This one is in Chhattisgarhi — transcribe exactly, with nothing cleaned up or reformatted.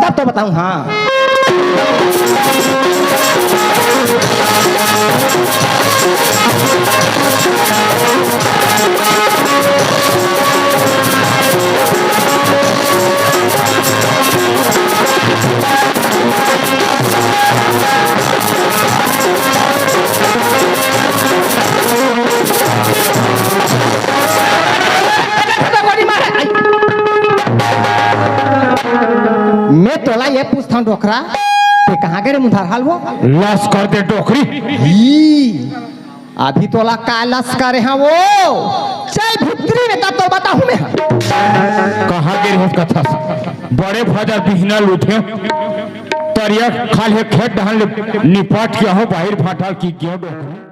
तब तो बताऊं, हाँ। मैं तोला ये पूछथंव डोकरा, ते कहाँ गे रे मुंधार हाल वो? लस कर दे डोकरी। ई, अभी तोला का लस करे हंव वो? चल भीतरी में, तब तो बताहूं मैं। कहाँ गे रेहेस कथस? बड़े भजर बिहना लूटे। तरिया खाल्हे खेत डहन ले निपट के हो बाहिर भाटा ल कि गेंव डोकरी।